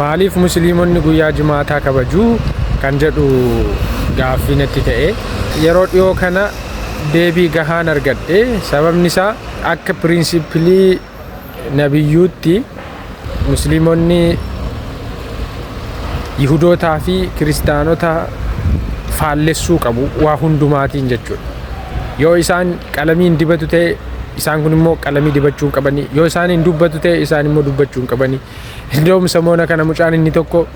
Maaliif Musliimonni guyyaa Jimaataa kabaju kan jedhu gaaffii natti ta'e. Yeroo dhiyoo kana deebii gahaan argadhe. Sababni isaa akka pirinsipilii nabiyyuutti Musliimonni Yihudootaa fi Kiristaanota faallessuu qabu waa hundumaatiin jechuudha. Yoo isaan qalamiin dibatu ta'e, isaan kun immoo qalamii dibachuu hin qabanii. Yoo isaan hin dubbatu ta'e, isaan immoo dubbachuu hin qabanii. Indoom samoona kana mucaan inni tokko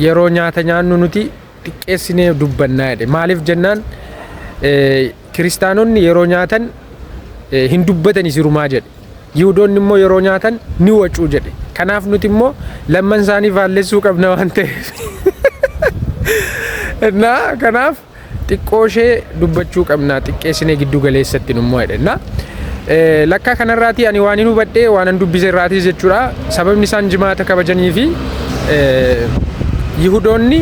yeroo nyaata nyaannu nuti xiqqeessinee dubbannaa jedhe. Maaliif jennaan, kiristaanonni yeroo nyaatan hin dubbatani sirumaa jedhe. Yihudoonni immoo yeroo nyaatan ni wacuu jedhe. Kanaaf nuti immoo lamman isaanii faallessuu qabna waan ta'eef. Innaa kanaaf xiqqoo ishee dubbachuu qabna, xiqqeessinee giddu galeessatti immoo jedhe. Innaa lakkaa kanarraatii ani waan hin hubadhe, waan an dubbise irraatiis jechuudha. Sababni isaan Jimaata kabajanii fi Yihudoonni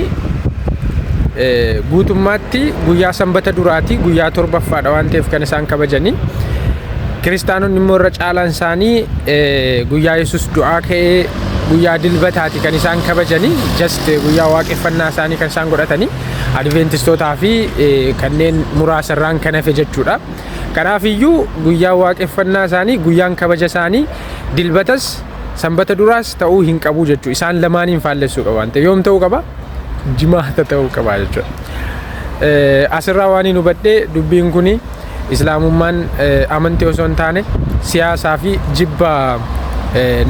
guutummaatti guyyaa Sanbata duraati guyyaa torbaffaadha waan ta'eef kan isaan kabajanii. Kiristaanonni immoo irra caalaan isaanii guyyaa Yesus du'aa ka'ee guyyaa Dilbataati kan isaan kabajanii, just guyyaa waaqeffannaa isaanii kan isaan godhatanii, Adventistootaa fi kanneen muraasa irraan kan hafe jechuudha. Kanaaf iyyuu guyyaa waaqeffannaa isaanii, guyyaan kabaja isaanii Dilbatas Sanbata duraas ta'uu hin qabu jechuudha. Isaan lamaaniin faallessuu qaba waan ta'eef yoom ta'uu qaba? Jimaata ta'uu qaba jechuudha. Asirraa waan hin hubadhe, dubbiin kuni Islaamummaan amantii osoo hin taane siyaasaa fi jibba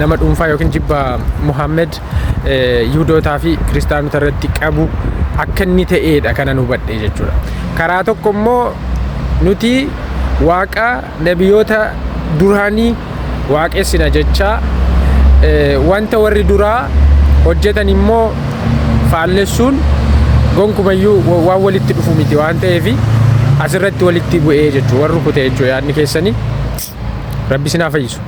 nama dhuunfaa yookiin jibba Muhammad Yihudootaa fi Kiristaanota irratti qabu akka inni ta'eedha kanan hubadhe jechuudha. Karaa tokko immoo nuti Waaqa nabiyoota duraanii waaqessina jechaa, wanta warri duraa hojjetan immoo faallessuun gonkumayyuu waan walitti dhufu miti waan ta'eef asirratti walitti bu'ee jechuudha, warri rukute jechuudha yaadni keessanii. Rabbi isin haa fayyisu.